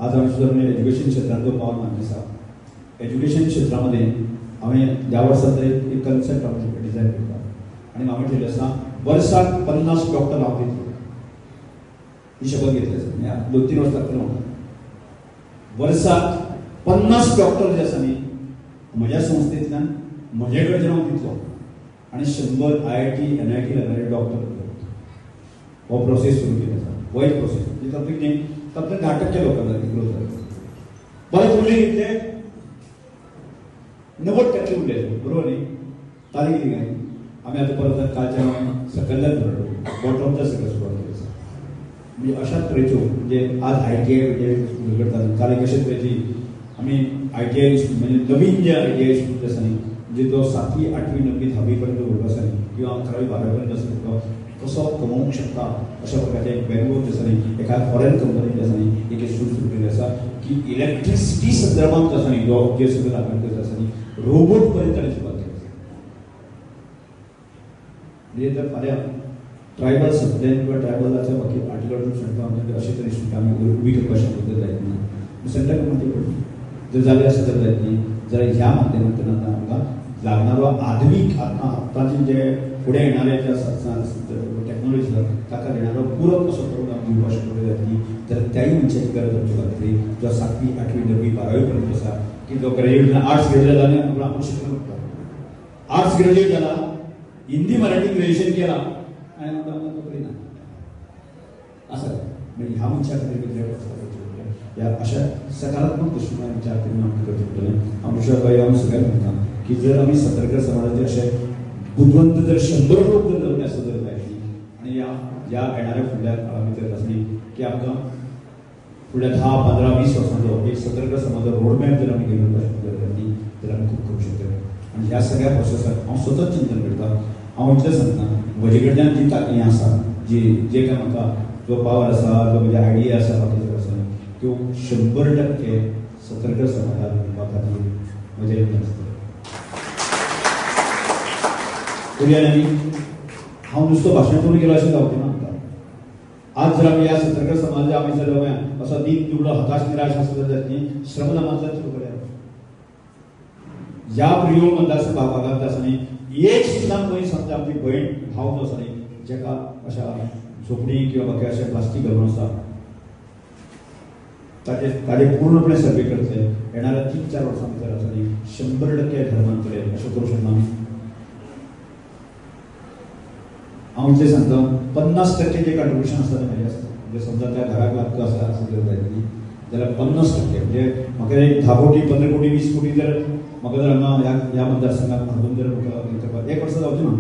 आज आमी सुद्दां एज्युकेशन क्षेत्रांत जो पावल मारला आसा, एज्युकेशन क्षेत्रामध्ये हांवें ह्या वर्सा तरी एक कन्सेप्ट आमी डिझायन करता आनी हांवें ठरयलें आसा वर्साक 50 डॉक्टर हांव दितलो, ही शपथ घेतली आसा. 2-3 वर्सां लागतलें म्हाका. वर्साक 50 डॉक्टर जे आसा न्ही म्हज्या संस्थेंतल्यान म्हजे कडच्यान हांव दितलो आनी 100 IIT NIT लागणारे डॉक्टर हो प्रोसेस सुरू केला आसा. हो एक प्रोसेस म्हणजे तातूंत कितें, तातूंत 10% लोकांक ग्रोथ जाता. परत उरले कितले 90% उरले, बरोबर न्ही. ताजे कितें काय आमी आतां परत कालच्या सकयल्यान बॉटमच्या सगळें सुरवात केली आसा. म्हणजे अशाच तरेच्यो म्हणजे आज ITI school करतात, काल एक अशे तरेची आमी ITI म्हणजे नवीन जे ITI school जे आसा न्ही, म्हणजे जो 7वी 8वी 9वी 10वी पर्यंत भुरगो आसा न्ही किंवा 11वी 12वी पर्यंत आसा तो कसो कमोवंक शकता अशा प्रकारचे एक बेंगलोर जे आसा न्ही एका फॉरेन कंपनी जे आसा न्ही एक इन्स्टिट्यूट सुरू केल्ली आसा की इलेक्ट्रिसिटी संदर्भात जो आसा न्ही जो जे सगळें लागणार आसा न्ही रोबोट पर्यंत ताणें सुरवात केली आसा. म्हणजे जर फाल्यां ट्रायबल सगळ्यान किंवा ट्रायबलाच्या बाकी आर्टिकल सेंटर अशे तरेन इन्स्टिट्यूट आमी उबी करपाक शकता जायत ना, सेंट्रल गव्हर्मेंट पडली जर जालें आसत तर जायत न्ही. जाल्यार ह्या माध्यमांतल्यान आतां आमकां लागणारो आधुनीक आतां आतांचे जे फुडें येणारे जे आसा टॅक्नोलॉजी आसा ताका येणारो पूरक असो करून आमी दिवपाक शकतो जायत न्ही. तर त्याय मनशाची गरज आमची लागतली जो 7वी 8वी 9वी 12वी पर्यंत आसा की जो ग्रॅज्युएट आर्ट्स ग्रॅज्युएट जाला न्ही आपूण आपूण शिकलो म्हणटा, आर्ट्स ग्रॅज्युएट जाला, हिंदी मराठी ग्रॅज्युएशन केला आनी आमकां नोकरी ना आसा. म्हणजे ह्या मनशा खातीर कितें ह्या अशा सकारात्मक दृश्टीकोनान विचार करून आमकां करचें पडटलें. हांव विश्वास हांव सगळ्यांक म्हणटा की जर आमी सतर्क समाजाचे अशे बुदवंत जर 100 लोक जर जमले आसत जर जायत न्ही आनी ह्या येणाऱ्या फुडल्या काळा भितर आसा न्ही की आमकां फुडल्या 10, 15, 20 वर्सांचो एक सतर्क समाजाचो रोडमॅप जर आमी घेवन वचपाक शकले जायत न्ही तर आमी खूब करूंक शकतले. आनी ह्या सगळ्या प्रोसेसाक हांव सतत चिंतन करता. हांव इतलें सांगता म्हजे कडल्यान जी तांकी आसा, जी जे काय म्हाका जो पावर आसा, जो म्हजी आयडिया आसा, बाकी सगळें आसा त्यो 100% सतर्क समाजाक दिवपा खातीर म्हजें यत्न आसतले. करुया न्ही, हांव नुस्तो भाशण करून गेलो अशें जावचें ना आमकां. आज जर आमी ह्या सतर्क समाजा आमी जर असो दीन दुबळो हताश निराश आसत जाल्यार न्ही श्रमदानांतल्यान सुरू करूया. ह्या प्रियोळ मतदारसंघ भागांत आसा न्ही एक सुद्दां खंय समजा आमची भयण भाव जो आसा न्ही जेका अशा झोपडी किंवा बाकी अशें प्लास्टीक घालून आसा ताजे पूर्णपणे सर्वे करतले. येणाऱ्या 3-4 वर्सां भितर आसा न्ही 100% घर बांदतले अशें करूं शकना आमी. हांव इतलें सांगता 50% जे कंट्रिब्युशन आसता तें म्हजें आसता. म्हणजे समजा त्या घराक लागतो आसा असं जर जायत न्ही जाल्यार 50% म्हणजे म्हाका एक 10 कोटी 15 कोटी 20 कोटी जर म्हाका जर हांगा ह्या मतदारसंघात हाडून जर म्हाका करपाक एक वर्सां जावचें ना,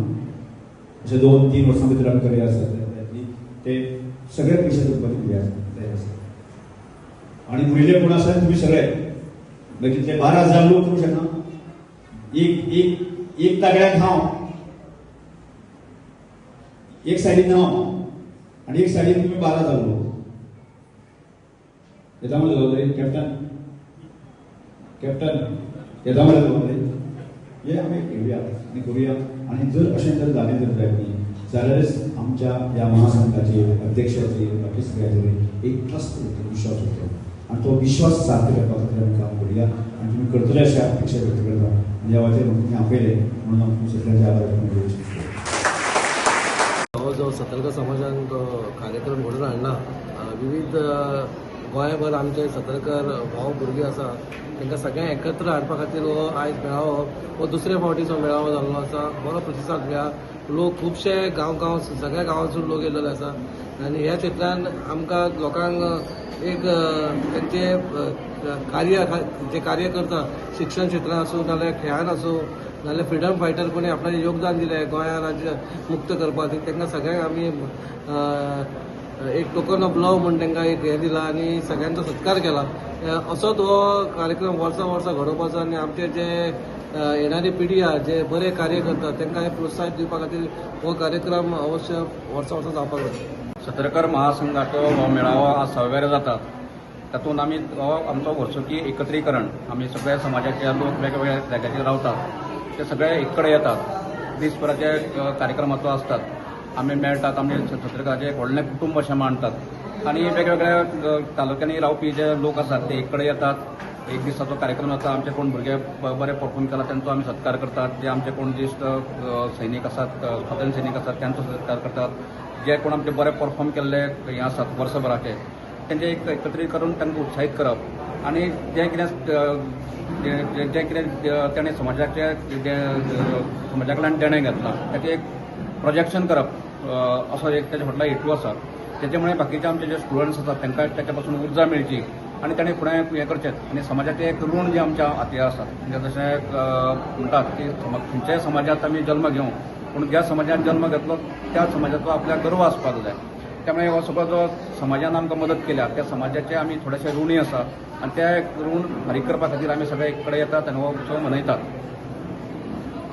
अशें 2-3 वर्सां भितर आमी करूया आसा जायत न्ही ते सगळे पयशे दिवपाची तयार आसा. आनी उरिल्ले कोण आसा तुमी सगळे मागीर कितले 12,000 लोक करूं शकना. एक एक एक तागड्याक हांव एक सायडीन हांव आनी एक सायडीन तुमी 12,000 लोक येता मरे जबाबदारी. कॅप्टन कॅप्टन येता मरे जबाबदारी. हे आमी घेवया आनी करुया. आनी जर अशें जर जालें जर जायत न्ही जाल्यारच आमच्या ह्या महासंघाचेर अध्यक्षाचेर बाकी सगळ्याचेर एक ट्रस्ट उरतलो, विश्वास उरतलो आनी तो विश्वास साध्य करपा खातीर आमी काम करुया आनी तुमी करतले अशें अपेक्षा व्यक्त करता. आनी ह्या वाचेर म्हाका तुमी आपयलें म्हणून हांव तुमच्या सगळ्यांचे आभार व्यक्त करूंक शकता. हो जो सतर्क समाजान जो कार्यक्रम घडोवन हाडला, विविध गोंयभर आमचे सतर्कर भाव भुरगे आसा तांकां सगळ्यांक एकत्र हाडपा खातीर हो आयज मेळावो हो दुसरे फावटीचो मेळावो जाल्लो आसा. बरो प्रतिसाद मेळ्ळा. लोक खुबशे गांव गांव सगळ्या गांवांतसून लोक येयल्ले आसा आनी ह्या क्षेत्रान आमकां लोकांक एक तांचे कार्य जे कार्य करता शिक्षण क्षेत्रान आसूं नाजाल्यार खेळान आसूं नाजाल्यार फ्रिडम फायटर कोणी आपणाचें योगदान दिलें गोंया राज्य मुक्त करपाक तांकां सगळ्यांक आमी एक टोकन ऑफ लव म्हूण तांकां एक हें दिलां आनी सगळ्यांचो सत्कार केला. असोच हो कार्यक्रम वर्सां वर्सां घडोवपाचो आनी आमचे जे येणारी पिढी आहा जे बरे कार्य करतात तांकां हें प्रोत्साहन दिवपा खातीर हो कार्यक्रम अवश्य वर्सां वर्सां जावपाक जाय. सतरकर महासंघाचो हो मेळावो आज सव्यार जाता. तातूंत आमी हो आमचो वर्सुकी एकत्रीकरण, आमी सगळ्या समाजाचे लोक वेगवेगळ्या जाग्याचेर रावतात ते सगळे एक कडेन येतात, दीसभराचे कार्यक्रमाचो आसतात, आमी मेळटात, आमी सतरकराचें एक व्हडलें कुटुंब अशें मानतात. आनी वेगवेगळ्या तालुक्यांनी रावपी जे लोक आसात ते एक कडेन येतात. एक दिसाचो कार्यक्रम जाता. आमचे कोण भुरगे बरे परफॉर्म केला तांचो आमी सत्कार करतात. जे आमचे कोण ज्येश्ठ सैनीक आसात, स्वातंत्र्य सैनीक आसात, त्यांचो सत्कार करतात. जे कोण आमचे बरे परफॉर्म केल्ले हे आसात वर्सभराचे, तेंचे एक एकत्रीत करून तांकां उत्साहीत करप आनी जें कितें जें कितें ताणें समाजाचे समाजा कडल्यान देणें घेतलां ताचें एक प्रोजेक्शन करप, असो एक ताच्या फाटलो हेतू आसा. तेच्यामुळे बाकीचे आमचे जे स्टुडंट्स आसात तांकां ताच्या पासून उर्जा मेळची आनी ताणें फुडें हें करचें आनी समाजाचें एक ऋण जें आमच्या हाती आसा, म्हणजे जशें म्हणटात की खंयच्याय समाजांत आमी जल्म घेवं, पूण ज्या समाजांत जल्म घेतलो त्या समाजाचो आपल्याक गर्व आसपाक जाय. त्यामुळे हो सगळो जो समाजान आमकां मदत केल्या त्या समाजाचे आमी थोडेशे ऋणी आसा आनी ते ऋण फारीक करपा खातीर आमी सगळे एक कडेन येतात आनी हो उत्सव मनयतात.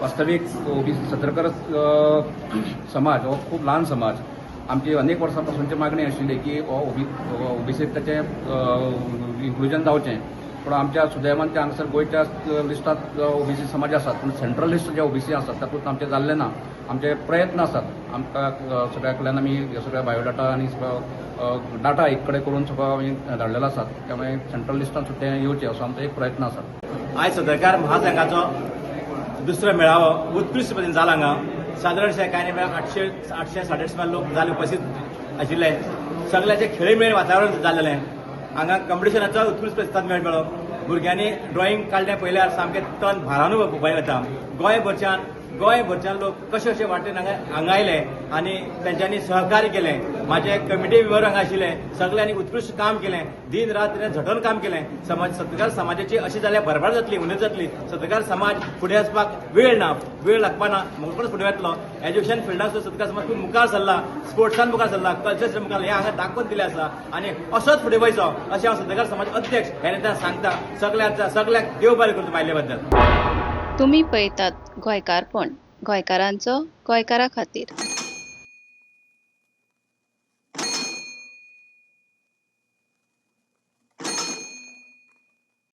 वास्तवीक ओबीसी सतरकर समाज हो खूब ल्हान समाज. आमची अनेक वर्सां पासूनची मागणी आशिल्ली की हो ओबीसीत ताचें इन्क्लुजन जावचें, पूण आमच्या सुदैवान ते हांगासर गोंयच्या लिस्टांत ओबीसी समाज आसात, पूण सेंट्रल लिस्ट जे ओबीसी आसात तातूंत आमचें जाल्लें ना. आमचे प्रयत्न आसात. आमकां सगळ्या कडल्यान आमी सगळ्या बायोडाटा आनी सगळो डाटा एक कडेन करून सगळो आमी धाडलेलो आसात. त्यामुळे सेंट्रल लिस्टांत सुद्दां येवचें असो आमचो एक प्रयत्न आसा. आयज सदरकार महासंघाचो दुसरो मेळावो उत्कृश्ट पद्दतीन जाला हांगा. सादारणशे कांय न्ही 800 850 लोक जाले उपस्थित आशिल्ले. सगळ्याचे खेळीमेळ वातावरण जाल्लें हांगा. कॉम्पिटिशनाचो उत्कृश्ट प्रतिसाद मेळ्ळो. भुरग्यांनी ड्रॉइंग काडलें पळयल्यार सामकें तन भारावन वता. गोंयभरच्यान लोक कशे कशे वाटेन हांगा हांगा आयले आनी तेंच्यांनी सहकार्य केलें. म्हाजे कमिटी मेंबर हांगा आशिल्ले, सगळ्यांनी उत्कृश्ट काम केलें. दीन रात झटून काम केलें. समाज सत्कार समाजाची अशी जाल्यार भरभर जातली, उन्नती जातली. सत्कार समाज फुडें वचपाक वेळ ना, वेळ लागपा ना, मुखार फुडें वतलो. एज्युकेशन फिल्डान सुद्दां सत्कार समाज खूब मुखार सरला, स्पोर्ट्सान मुखार सरला, कल्चर मुखार, हें हांगा दाखोवन दिलें आसा आनी असोच फुडें वयचो अशें हांव सत्कार समाज अध्यक्ष हे निमतान सांगता. सगळ्यांचा सगळ्याक देव बरें करूं आयिल्ले बद्दल. तुमी पळयतात गोंयकारपण, गोंयकारांचो गोंयकारा खातीर.